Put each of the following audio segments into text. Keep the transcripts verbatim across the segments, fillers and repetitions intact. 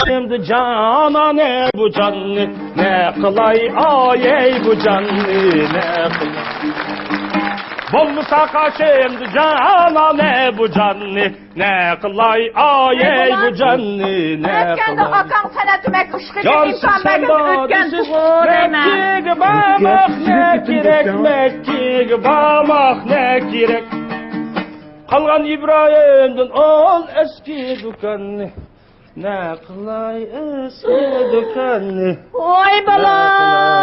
ئەمدى جانانە بۇ جاننى نە قىلاي، ئايەي بۇ جاننى نە قىلاي. بولمىسا قاشىمدا جانانە بۇ جاننى نە قىلاي، ئايەي بۇ جاننى نە قىلاي. ئۆتكەندە ئاكاڭ سەنئەت ئۆمەك ئۇشقىچە يار ئىمكان بەردىم، ئۆتكەن تۇغۇ دەيمەن. مەككىگە بارماق نە كېرەك، مەككىگە بارماق نە كېرەك. قالغان ئىبراھىمدىن ئال ئەسكى دۇكاننى. نە قىلاي ئەسلى دۇكاننى. ۋاي بالام،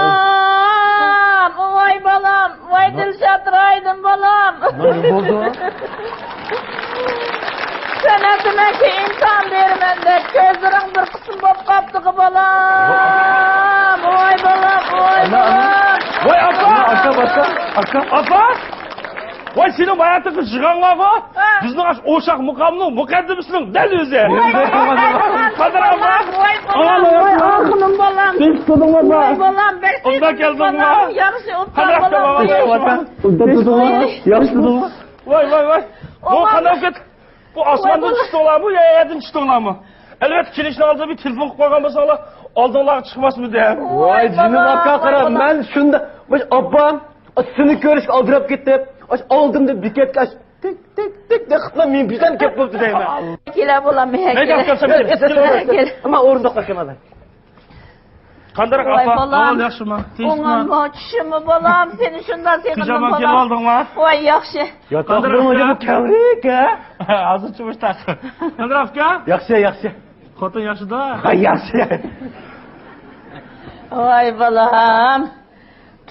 ۋاي بالام، ۋاي دىلشات رايدىن بالام. نېمە بولدى؟ سەن ئەتىمەككە ئىمتىھان بېرىمەن دەپ كۆزلىرىڭ بىر قىسىم بولۇپ قاپتىغۇ بالام. ۋاي بالام، ۋاي بالام. ۋاي ئاپا! ئاكا، ئاكا، ئاكا. ئاپا! ۋاي، سېنىڭ باياتىقى يىغاڭلارغۇ، ھە. بىزنىڭ ئاشۇ ئوشاق مۇقامنىڭ مۇقەددىمىسىنىڭ دەل ئۆزى. ۋاي، ۋاي، ۋاي، ۋاي، قادىر ئاپا. ۋاي، بالام، ۋاي، ئاخۇنۇم بالام. ۋاي، بالام، بەك ئۇنداق كەلدىڭمۇ؟ ياخشى، ئوبدان بالام. قادىر ئاپا، ياخشى تۇردۇڭمۇ؟ ياخشى تۇردۇڭمۇ؟ ۋاي، ۋاي، ۋاي. بۇ قانداق كەت-، بۇ ئاسماندىن چۈشتۈڭلارمۇ يا يەردىن چۈشتۈڭلارمۇ؟ ئەلۋەتتە، كېلىشنىڭ ئالدىدا بىر تېلېفون قىلىپ قويغان بولساڭلار، ئالدىڭلارغا چىقماسمىدىم. ۋاي، جېنىم ئاكا، قارا، مەن شۇنداق، مۇشۇ ئاپام سېنى كۆرۈشكە ئالدىراپ كېتىپ، ئاشۇ ئالدىمدا بېكەتكە ئاشۇ تىك، تىك، تىك دەپ قىلىپ مېنى بىردەن كەپ بوپتۇ دەيمەن. كېلە، بالام، مېنىڭ كېلە. كېلە. ئەمما ئورۇندۇققا كېلىڭلار. قانداق ئاپا؟ ۋاي، بالام. ئەھۋال ياخشىمۇ؟ تىنچمۇ؟ ئوڭۇممۇ، چۈشۈممۇ، بالام؟ سېنى شۇنداق سېغىندىم، بالام. كېلىۋالدىڭمۇ؟ ۋاي، ياخشى. ياتاقلىرىڭ ئۆزى بۇ كەۋرىك، ھە؟ ھازىرچە مۇشتاق. قانداق ئاكا؟ ياخشى، ياخشى. خوتۇن ياخشىدا؟ ھە، ياخشى. ۋاي، بالام.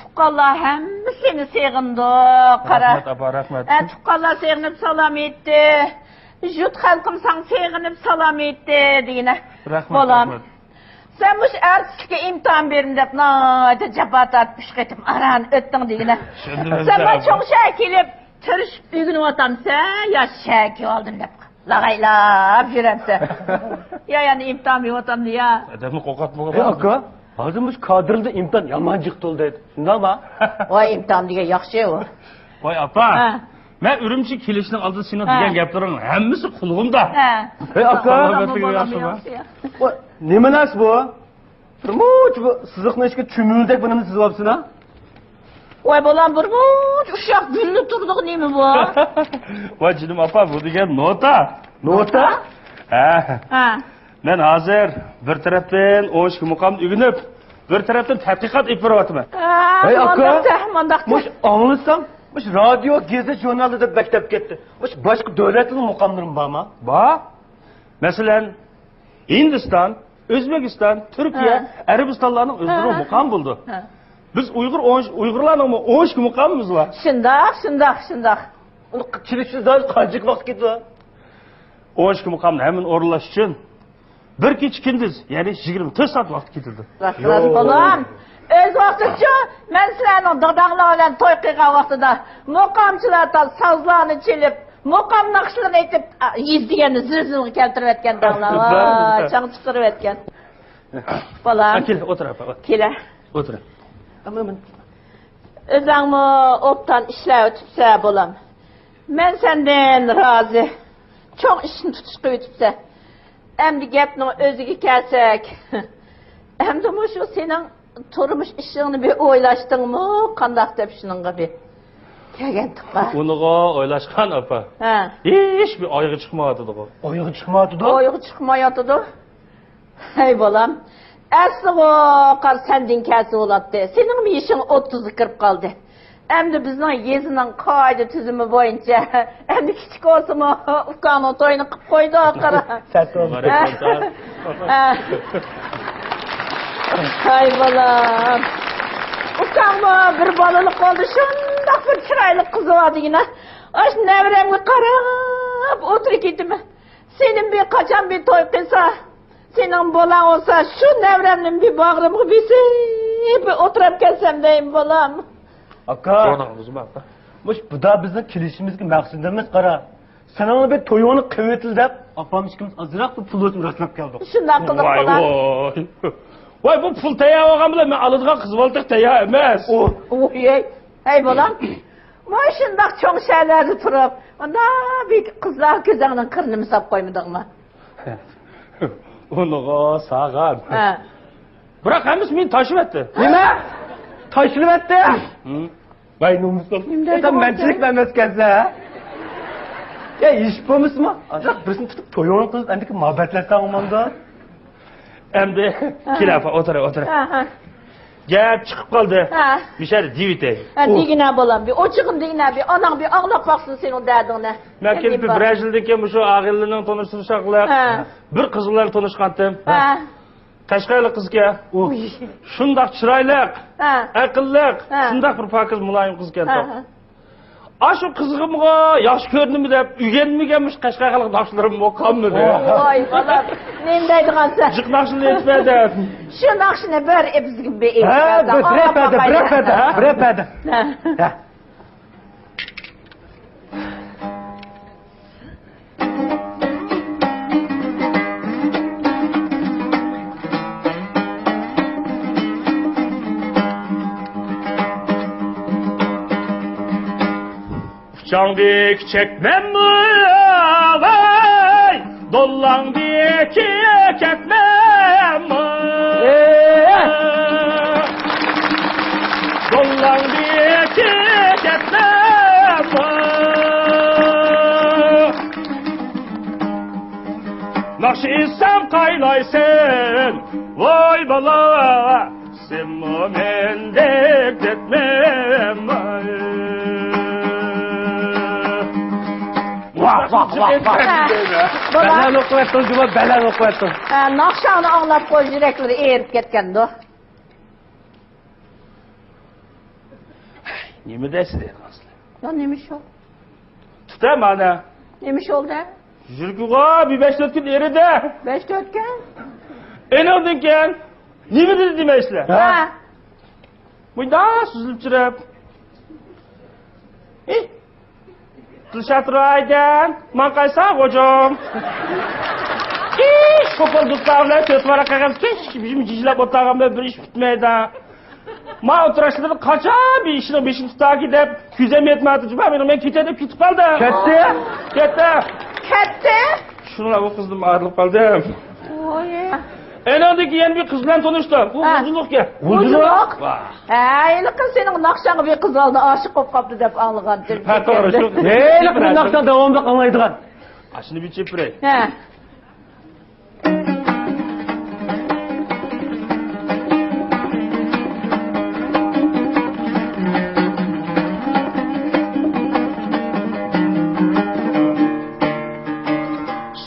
تۇغقانلار ھەممە سېنى سېغىندۇق، قارا. رەھمەت، ئاپا، رەھمەت. ھە، تۇغقانلار سېغىنىپ سالام ئېيتتى. يۇرت خەلقىم ساڭا سېغىنىپ سالام ئېيتتى، دېگىنە. رەھمەت، بالام. رەھمەت. سەن مۇشۇ ئارتىسلىققا ئىمتىھان بېرىمەن دەپ ناھايىتى جاپا تارتىپ ئىش قېتىپ ئاران ئۆتتۈڭ، دېگىنە. سەن مانا چوڭ شەھەرگە كېلىپ تىرىشىپ ئۆگىنىۋاتامسەن يا شەھەرگە كېلىۋالدىم دەپ لاغايلاپ يۈرەمسەن؟ يا، يەنە ئىمتىھان بېرىۋاتامدۇ يا؟ ئادەمنى قورقۇتمىغىن. ئەي ئاكا، ھازىر مۇشۇ كادىرلىرىمىزدا ئىمتىھان يامان جىق تولدى، شۇنداقمۇ؟ ۋاي، ئىمتىھان دېگەن ياخشى ئۇ. ۋاي ئاپا، ھە. مەن ئۈرۈمچىگە كېلىشنىڭ ئالدىدا سېنىڭ ھە. دېگەن گەپلىرىڭ ھەممىسى قۇلىقىمدا. ھە. ئەي ئاكا. سالامەتلىكىڭ ياخشىمۇ؟ ياخشى. ۋاي، نېمە نەرسە بۇ؟ بىر مۇنچە بۇ سىزىقنىڭ ئىچىگە چۈمۈلىدەك بىر نېمە سىزىۋاپسىز ھە؟ ۋاي بالام، بىر مۇنچە ئۇششاق گۈللە تۇرىدىغۇ نېمە بۇ؟ ۋاي جېنىم ئاپا، بۇ دېگەن نوتا. نوتا؟ ھە. ھە. مەن ھازىر بىر تەرەپتىن ئون ئىككى مۇقامنى ئۆگىنىپ، بىر تەرەپتىن تەتقىقات ئېلىپ بېرىۋاتىمەن. ھە، ھەي ئاكا، مۇنداق، مۇنداق. مۇشۇ ئاڭلىسام، مۇشۇ رادىيو، گېزىت، ژۇرنالدا دەپ مەكتەپكە كەتتى. مۇشۇ باشقا دۆلەتلەرنىڭ مۇقاملىرىمۇ بارمۇ؟ بار. مەسىلەن، ھىندىستان، ئۆزبېكىستان، تۈركىيە، ھە. ئەرەبىستانلارنىڭ ئۆزلىرىنىڭ ھە، ھە. مۇقامى بولىدۇ. ھە. بىز ئۇيغۇر ئون-، ئۇيغۇرلارنىڭمۇ ئون ئىككى مۇقامىمىز بار. شۇنداق، شۇنداق، شۇنداق. ئۇنى چېلىشىمىزدا قانچىلىك ۋاقىت كېتىدۇ؟ ئون ئىككى مۇقامنى ھەممىنى ئورۇنلاش ئۈچۈن بىر كېچە كۈندۈز، يەنى يىگىرمە تۆت سائەت ۋاقىت كېتىدۇ. راست، راست، بالام. ئۆز ۋاقتىچۇ، مەن سىلەرنىڭ داداڭلار بىلەن توي قىلغان ۋاقتىدا مۇقامچىلار تال سازلارنى چېلىپ، مۇقام ناخشىلىرىنى ئېيتىپ، ئا، يېزا دېگەننى زىلزىلىگە كەلتۈرۈۋەتكەن دەڭلار. ۋاي، چاڭ چىقىرىۋەتكەن. بالام. ھە، كېلە، ئولتۇر، ئاپا، ئولتۇر. كېلە. ئولتۇر. ئۆزۈڭمۇ ئوبدان ئىشلەۋېتىپسەن، بالام. مەن سەندىن رازى. چوڭ ئىشنى تۇتۇش قىلىۋېتىپسەن. ئەمدى گەپنىڭ ئۆزىگە كەلسەك، ئەمدى مۇشۇ سېنىڭ تۇرمۇش ئىشىڭنى بىر ئويلاشتىڭمۇ؟ قانداق دەپ شۇنىڭغا بىر كەلگەنتۇققا. ئۇنىغا ئويلاشقان ئاپا. ھە. ھېچ بىر ئايىغى چىقمايۋاتىدىغۇ. ئايىغى چىقمايۋاتىدۇ؟ ئايىغى چىقمايۋاتىدۇ. ھەي بالام، ئەسلىغۇ قار سەندىن كەلسە بولاتتى. سېنىڭمۇ يېشىڭ ئوتتۇزغا كىرىپ قالدى. ئەمدى بىزنىڭ يېزىنىڭ قائىدە تۈزۈمى بويىچە، ئەمدى كىچىك بولسىمۇ، ئۇكاڭنىڭ تويىنى قىلىپ قويدۇق، قارا. سەت بولدى. ھە؟ ھە. ھاي بالام. ئۇكاڭمۇ بىر بالىلىق بولدى، شۇنداق بىر چىرايلىق قىزى بار دېگىنە. ئاشۇ نەۋرەمگە قاراپ ئولتۇرۇپ كېتىمەن. سېنىڭ بىر قاچان بىر توي قىلسا، سېنىڭ بالاڭ بولسا، شۇ نەۋرەمنى بىر باغرىمغا بېسىپ، بىر ئولتۇراپ كەلسەم دەيمەن، بالام. ئاكا. مۇشۇ بۇدا بىزنىڭ كېلىشىمىزدىكى مەقسىتىمىز، قارا. سېنىڭ بىر تويۇڭنى قىلىۋېتىلى دەپ، ئاپام ئىككىمىز ئازراق بىر پۇل ئۆتۈپ راسلاپ كەلدۇق. شۇنداق قىلدۇق، ۋاي، بالام. ۋاي. ۋاي، بۇ پۇل تەييار بولغان بىلەن مەن ئالىدىغان قىز بالا تېخى تەييار ئەمەس. ئوي، ھەي، بالام. مۇشۇنداق چوڭ شەھەرلەردە تۇرۇپ، مۇنداق بىر قىزلارغا كۆزۈڭنىڭ قىرىنىمۇ ساپ قويمىدىڭمۇ؟ ئۇنىغا ساغان. ھە. بىراق ھەممىسى مېنى تاشلىۋەتتى. نېمە؟ تاشلىۋەتتى؟ ھىم. ۋاي نومۇسسىز. نېمە دەيدىغان سەن؟ مەنچىلىك ئەمەسكەنسەن، ھە؟ يا، ھېچ بولمىسىمۇ، ئازراق بىرسىنى تۇتۇپ تويۇڭنى قىلىپ، ئەمدىكى مۇھەببەتلەشسەڭ بولمامدۇ؟ ئەمدى ھە. كېلە، ئاپا، ئولتۇر، ئولتۇر. ھە، ھە. گەپ چىقىپ قالدى. ھە. مۇشۇ يەردە دېيىۋېتەي. ھە، دېگىنە بالام، بىر ئوچۇقۇم دېگىنە، بىر ئاناڭ بىر ئاڭلاپ باقسۇن سېنىڭ دەردىڭنى. مەن كېلىپ بىر بىرەر يىلدىن كېيىن مۇشۇ ئاغىنىلەرنىڭ تونۇشتۇرۇشى ئارقىلىق ھە. بىر قىز بىلەن تونۇشقانتىم. ھە. قەشقەرلىك قىزكەن. ئۇي. شۇنداق چىرايلىق، ھە. ئەقىللىق، ھە. شۇنداق بىر پاكىز، مۇلايىم قىزكەنتۇق. ھە، ھە. ئاشۇ قىزغىمغۇ ياخشى كۆرۈنىمۇ دەپ ئۆگەنمىگەن مۇشۇ قەشقەر خەلق ناخشىلىرىممۇ قالمىدى. ۋاي بالام، نېمە دەيدىغانسەن؟ جىق ناخشىنى ئېيتىپ بەردىم. شۇ ناخشىنى بىر ئېپىزگە بىر ئېيتىپ ھە، بەرسەڭ، بىر، بىر ئېپ بەردى، بىر ئېپ بەردى، ھە. بىر ئېپ بەردى. ھە. ھە. ئۇچاڭدىكى چەكمەممۇ، ۋاي، دوللاڭدىكى كەتمەممۇ. ئېي! دوللاڭدىكى كەتمەممۇ. ناخشا ئېيتسام قاينايسەن، ۋاي بالا، سەنمۇ مەندەك دەتمەممۇ. ۋاھ، ۋاھ، ۋاھ، ۋاھ. ھە، بالا. بەلەن ئوقۇۋەتتىڭ جۇما، بەلەن ئوقۇۋەتتىڭ. ھە، ناخشاڭنى ئاڭلاپ قوي، يۈرەكلىرى ئېرىپ كەتكەندۇ. نېمە دەيسىز ئەمدى سىلەر؟ يا نېمە شۇ؟ تۇتە مانا. نېمە شۇ دە؟ يۈرىكىغا بىر بەش تۆت كۈن ئېرىدى. بەش تۆت كۈن؟ ئېنىڭدىن كېيىن نېمە دېدى دېمەيسىلەر؟ ھە. مۇنداق سۈزۈلۈپ چىرىپ. ھى! دىلشات رايدىن، ماڭقايسا غوجۇم. ئىش، قوپال دۇتلار بىلەن تۆت ۋاراق قەغەز كەش، بىزمۇ جىجىلاپ ئولتۇرغان بىلەن بىر ئىش پۈتمەيدۇ. ما ئولتۇراشلىرىدا قاچان بىر ئىشنىڭ بېشىنى تۇتاركى دەپ، كۆزۈم يەتمەيتتى جۇما، مېنىڭ مەن كېتەي دەپ كېتىپ قالدى. كەتتى؟ كەتتى. كەتتى؟ شۇنىڭ بىلەن ئۇ قىزدىن ئايرىلىپ قالدىم. ۋاي. ئېنىڭدىن كېيىن بىر قىز بىلەن تونۇشتۇم. ئۇ ھە. غۇلجىلىقكەن. غۇلجىلىق؟ ۋاھ. ھە، ھېلىقى سېنىڭ ناخشاڭغا بىر قىز ئالدى ئاشىق بولۇپ قاپتۇ دەپ ئاڭلىغانتىم. ھە، توغرا، شۇ. ھېلىقى بىر ناخشا داۋاملىق ئاڭلايدىغان. ئاشۇنى بىر چېپىرەي. ھە.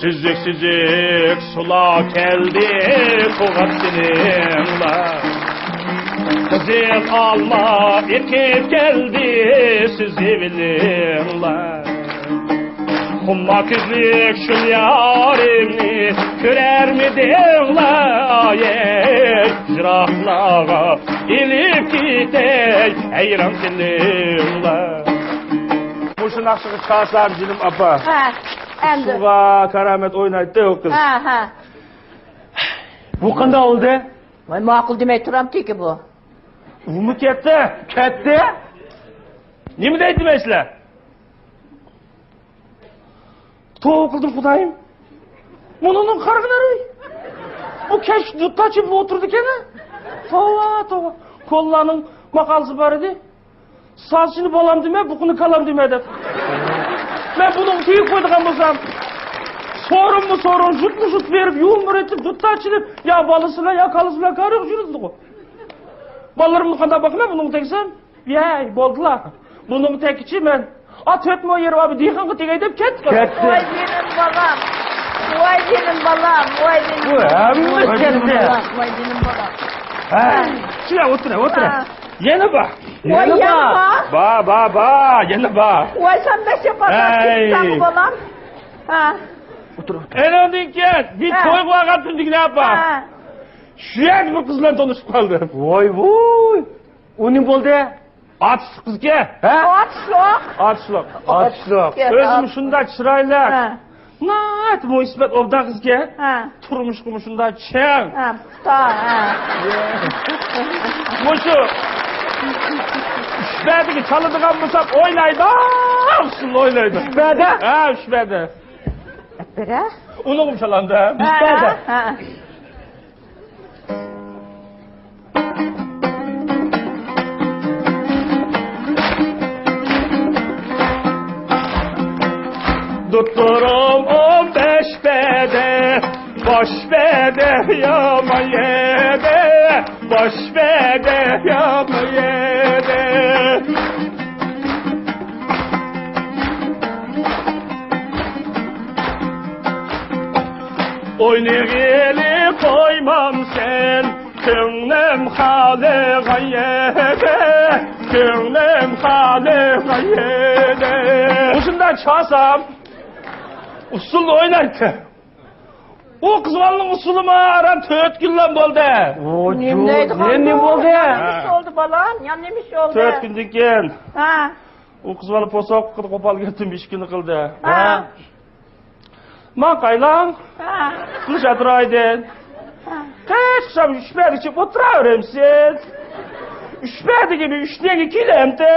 سۈزۈك سۈزۈك سۇلار كەلدى سۇغاپ سېنىڭلار. قىزىل ئالما ئېقىپ كەلدى سۈزۈۋېلىڭلار. خۇمار كۆزلۈك شۇل يارىمنى كۆرەرمىدىڭلار؟ ئايەي، يىراقلارغا ئېلىپ كېتەي ھەيران قېلىڭلار. مۇشۇ ناخشىغا چالسام جېنىم ئاپا. ھە، ئەمدى. سۇغا كارامەت ئوينايتتى ئۇ قىز. ھە، ھە. بۇ قانداق بولدى؟ ۋاي، ماقۇل دېمەي تۇرامتىكى بۇ. ئۇمۇ كەتتى. كەتتى؟ نېمە دەيدۇ دېمەيسىلەر؟ توۋا قىلدىم خۇدايىم. مۇنىڭدىن قارىغىنە. ئۇ كەچ دۇتار چېپىپ ئولتۇرىدىكەن. توۋا، توۋا. كونىلارنىڭ ماقالىسى بار ئىدى. سازچىنى بالام دېمە، بۇقىنى كالام دېمە دەپ. مەن بۇنىڭغا تېگىپ قويىدىغان بولسام، سورۇنمۇ سورۇن، ژۇتمۇ ژۇت بېرىپ، يۇمۇر ئېيتىپ، دۇتار چېلىپ، يا بالىسى بىلەن، يا كالىسى بىلەن كارى يوق يۈرىدىغۇ. بالىلىرىمنى قانداق باقىمەن بۇنىڭغا تەگسەم؟ يەي، بولدىلا. بۇنىڭغا تەگكىچە مەن، ئا، تۆت مو يېرى بار بىر دېھقانغا تېگەي دەپ كەتتى. كەتتى. ۋاي جېنىم بالام. ۋاي جېنىم بالام. ۋاي جېنىم. بۇ ھەممە ۋاي جېنىم كەتتى. بالام. ۋاي جېنىم بالام. ھە. كېلە، ئولتۇرە، ئولتۇرە. ھە. يەنە بار. ۋاي، يەنە يەنە بار. بار. بار، بار، بار. يەنە بار. ۋاي، سەن بەك جاپاكەش، ھەي. كېتىسەنمۇ بالام؟ ھە. ئولتۇر، ئولتۇر. ئېنىڭدىن كېيىن بىر ھە. تويغا بارغانتىم دېگىنە ئاپا. ھە. شۇ يەردە بىر قىز بىلەن تونۇشۇپ قالدىم. ۋاي، ۋاي. ئۇ نېمە بولدى؟ ئاتۇشلۇق قىزكەن. ھە؟ ئاتۇشلۇق. ئاتۇشلۇق. ئاتۇشلۇق. ئۆزىمۇ شۇنداق چىرايلىق. ھە. ناھايىتى مۆسىبەت ئوبدان قىزكەن. ھە. تۇرمۇشقىمۇ شۇنداق چىڭ. ھە، پۇختا، ھە. مۇشۇ ئۈچ پەدىگە چالىدىغان بولسام ئوينايدۇ. ئۇسسۇل ئوينايدۇ. ئۈچ پەدە؟ ھە، ئۈچ پەدە. بىرە؟ ئۇنىڭغىمۇ چالامدۇ؟ ھە، ھە. دوختۇرۇم ئون بەش بەدە، باش بەدە يامان يەدە، باش بەدە يامان يەدە. ئوينىغىلى قويمامسەن، كۆڭلۈم خالىغان يەردە، كۆڭلۈم خالىغان يەردە. مۇشۇنداق چالسام، ئۇسسۇل ئوينايتتى. ئۇ قىز بالىنىڭ ئۇسسۇلىمۇ ئاران تۆت كۈنلا بولدى. نېمە دەيدىغان نېمە بولدى؟ يەنە نېمە ئىش بولدى، بالام؟ يەنە نېمە ئىش بولدى؟ تۆت كۈندىن كېيىن. ھە. ئۇ قىز بالا پوسۇق قوپال كەتتىم، ئىش كۈنى قىلدى. ھە. ماڭ قايلاڭ. ھە. قىلىش ئەترايدىن. ھە. قېچىقسام ئۈچ پەدە ئىچىپ ئولتۇراۋېرەمسىز. ئۈچ پەدىگىمۇ ئۈچ تەڭگە كېلەمتى.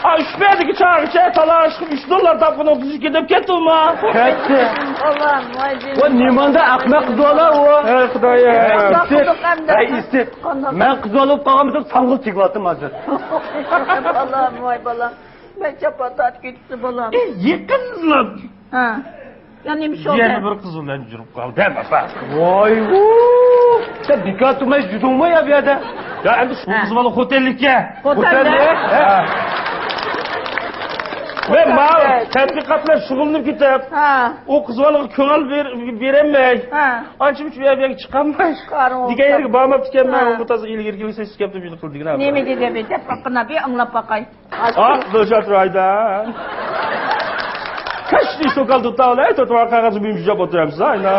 ئا، ئۈچ پەدىگە چاغىچە تالاشقىپ ئۈچ دوللار تاپقىنىڭ تۈزۈكى دەپ كەتتىڭما؟ كەتتى. بالام، ۋاي جېنىم. ۋا نېمانداق ئەخمەق قىز بالا ئۇ. ئەي خۇدايىم. ئەي ئىسىت. ئەي ئىسىت. مەن قىز بالا بولۇپ قالغان بولسام ساڭغىل تېگىۋاتىمەن ھازىر. بالام، ۋاي بالام. مەن چاپا تارتىپ كېتىپتۇ، بالام. ئى، يېقىنلا. ھە. يا نېمە ئىش بولدى؟ يەنە بىر قىز بىلەن يۈرۈپ قالدىم، ئاپا. ۋاي، ۋۇ! سەن بىكار تۇرماي يۈردۈڭمۇ يا بۇ يەردە؟ يا ئەمدى شۇ قىز بالا خوتەنلىككە. خوتەنلىك؟ ھە. مەن ماۋۇ تەتقىقات بىلەن شۇغۇللىنىپ كېتىپ، ھە، ئۇ قىز بالىغا كۆڭۈل بېر-، بېرەلمەي، ھە، ئانچە-مۇنچە بۇ يەردىن چىقالماي، دېگەن يەرگە بارماپتىكەنمەن. ھە. ئۇمۇ تازا ئىلگىرىكى سېسىپ كەپتۇ، بۇنى قىل دېگىن. نېمە دېدى بۇ؟ دەپ باققىنا، بىر ئاڭلاپ باقاي. ئا، دۆشات رايدا. كەچلىك شوكال دۇتاۋلەي، تۆتىۋار قەغەزگە بۈيۈم جۈجەپ ئولتۇرامسىز، ئاينا.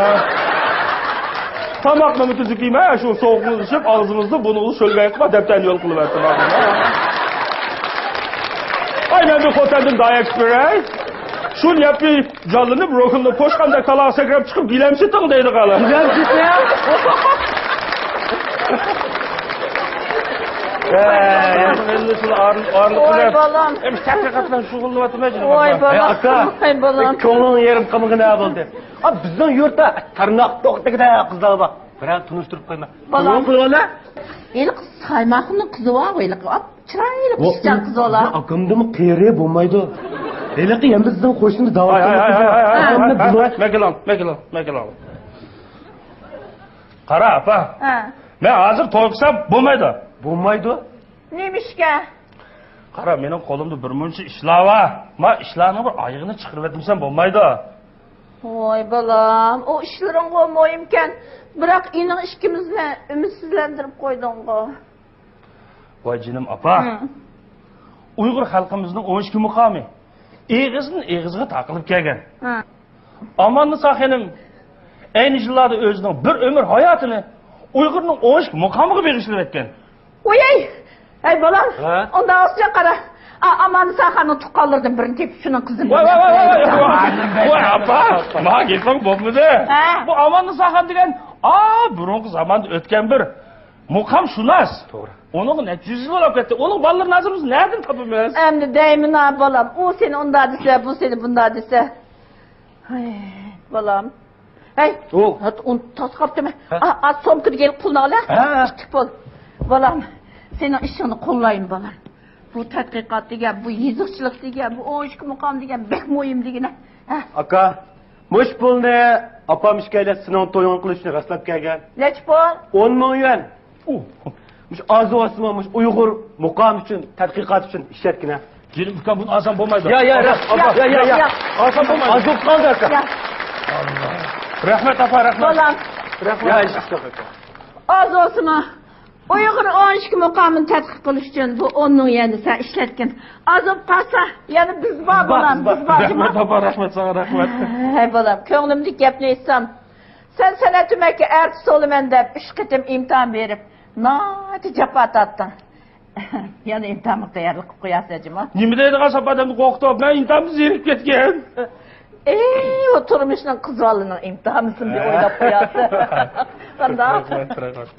تاماقنىمۇ تۈزۈك يېمەي، شۇ سوغۇقنى ئىچىپ، ئاغزىڭىزدا بۇنىڭغا شۆلگەي قىلما، دەپتەرنى يول قىلىۋەتتىم. ئاي، مەن بىر خوتەندىن دايەك بېرەي. شۇ يەپى جانلىنىپ، روھۇمنى پوشقاندەك تالاغا سەكرەپ چىقىپ، گىلەم سېتىڭ دەيدىغان. گىلەم سېتىڭ؟ ۋاي بالام. ئەمدى تەتقىقات بىلەن شۇغۇللىنىۋاتىمەن، جېنىم. ۋاي بالام. ئاكا، ۋاي بالام. كۆڭلۈڭ يېرىم قىلمىغىنە بولدى. ئا، بىزنىڭ يۇرتتا تارناق توختىغۇدەك قىزلار بار. بىرەر تونۇشتۇرۇپ قويما. بالام. ھېلىقى سايماقنىڭ قىزى بار، ھېلىقى. چىرايلىق ئىشچان قىز بالا. ئاكامدىمۇ قېرى بولمايدۇ. ھېلىقى يەنە بىزنىڭ قوشنىمىز داۋا. ھاي، ھاي، ھاي، ھاي، ھاي، ھاي، ھاي. مەكىلان، مەكىلان، مەكىلان. قارا، ئاپا. ھە. مەن ھازىر توي قىلسام بولمايدۇ. بولمايدۇ؟ نېمىشقا؟ قارا، مېنىڭ قولۇمدا بىر مۇنچە ئىشلار بار. ما ئىشلارنىڭ بىر ئايىغىنى چىقىرىۋەتمىسەم بولمايدۇ. ۋاي بالام، ئۇ ئىشلىرىڭغۇ مۇھىمكەن. بىراق ئېنىڭ ئىككىمىزنى ئۈمىدسىزلەندۈرۈپ قويدۇڭغۇ. ۋاي جېنىم ئاپا، ھە. ئۇيغۇر خەلقىمىزنىڭ ئون ئىككى مۇقامى ئېغىزدىن ئېغىزغا تارقىلىپ كەلگەن. ھە. ئاماننىسا خېنىم ئەينى يىللاردا ئۆزىنىڭ بىر ئۆمۈر ھاياتىنى ئۇيغۇرنىڭ ئون ئىككى مۇقامىغا بېغىشلىۋەتكەن. ۋاي، ھەي بالام، ھە؟ ئۇنداق بولسا قارا. ئا، ئاماننىسا خاننىڭ تۇغقانلىرىدىن بىرىنى تېپىپ شۇنىڭ قىزىنى. ۋاي، ۋاي، ۋاي، ۋاي، ۋاي. ۋاي ئاپا، ماڭا گېپىڭ بولمىدى. ھە. بۇ ئاماننىسا خان دېگەن، ئا، بۇرۇنقى زاماندا ئۆتكەن بىر مۇقامشۇناس. توغرا. ئۇنىڭغا نەچچە يۈز يىل بولۇپ كەتتى. ئۇنىڭ بالىلىرىنى ھازىر بىز نەدىن تاپىمىز؟ ئەمدى دەيمىنا بالام، ئۇ سېنى ئۇنداق دېسە، بۇ سېنى بۇنداق دېسە. ھەي، بالام. ھەي، ئۇ. ھە، ئۇنى تاسقاپتىمەن. ھە؟ ئا، ئا، سومكىدىكى پۇلنى ئال، ھە؟ ھە. ئىتتىك بول. بالام، سېنىڭ ئىشىڭنى قوللايمەن، بالام. بۇ تەتقىقات دېگەن، بۇ يېزىقچىلىق دېگەن، بۇ ئون ئىككى مۇقام دېگەن بەك مۇھىم دېگىنە. ھە. ئاكا، مۇشۇ پۇلنى ئاپام ئىككىيلەن سېنىڭ تويۇڭنى قىلىش ئۈچۈن رەتلەپ كەلگەن. نەچچە پۇل؟ ئون مىڭ يۈەن. ئۇ. مۇشۇ ئاز بولسىمۇ، مۇشۇ ئۇيغۇر مۇقامى ئۈچۈن، تەتقىقات ئۈچۈن ئىشلەتكىنە. جېنىم ئۇكام، بۇنى ئالسام بولمايدۇ. يا، يا، يا، يا، يا، يا. ئالسام بولمايدۇ. ئاز بولۇپ قالدى، ئاكا. يا. رەھمەت، ئاپا، رەھمەت. بالام. رەھمەت. يا، ئىشقىلىپ، ئاكا. ئاز بولسىمۇ، ئۇيغۇر ئون ئىككى مۇقامىنى تەتقىق قىلىش ئۈچۈن بۇ ئون مىڭ يۈەننى سەن ئىشلەتكىن. ئاز بولۇپ قالسا، يەنە بىز بار، بالام، بىز بار، جۇمۇ. رەھمەت، ئاپا، رەھمەت ساڭا، رەھمەت. ھەي، بالام، كۆڭلۈمدىكى گەپنى ئېيتسام، سەن سەنئەت ئۆمەككە ئەرتىس بولىمەن دەپ ئۈچ قېتىم ئىمتىھان بېرىپ، ناھايىتى جاپا تارتتىڭ. يەنە ئىمتىھانغا تەييارلىق قىلىپ قويارسەن جۇمۇ. نېمە دەيدىغان ساپ ئادەمنى قورقۇتۇپ، مەن ئىمتىھاندىن زېرىكىپ كەتكەن. ئى، ئۇ تۇرمۇشنىڭ قىز بالىنىڭ ئىمتىھانىسىنى بىر ئويلاپ قويارسەن. قانداق؟ رەھمەت، رەھمەت.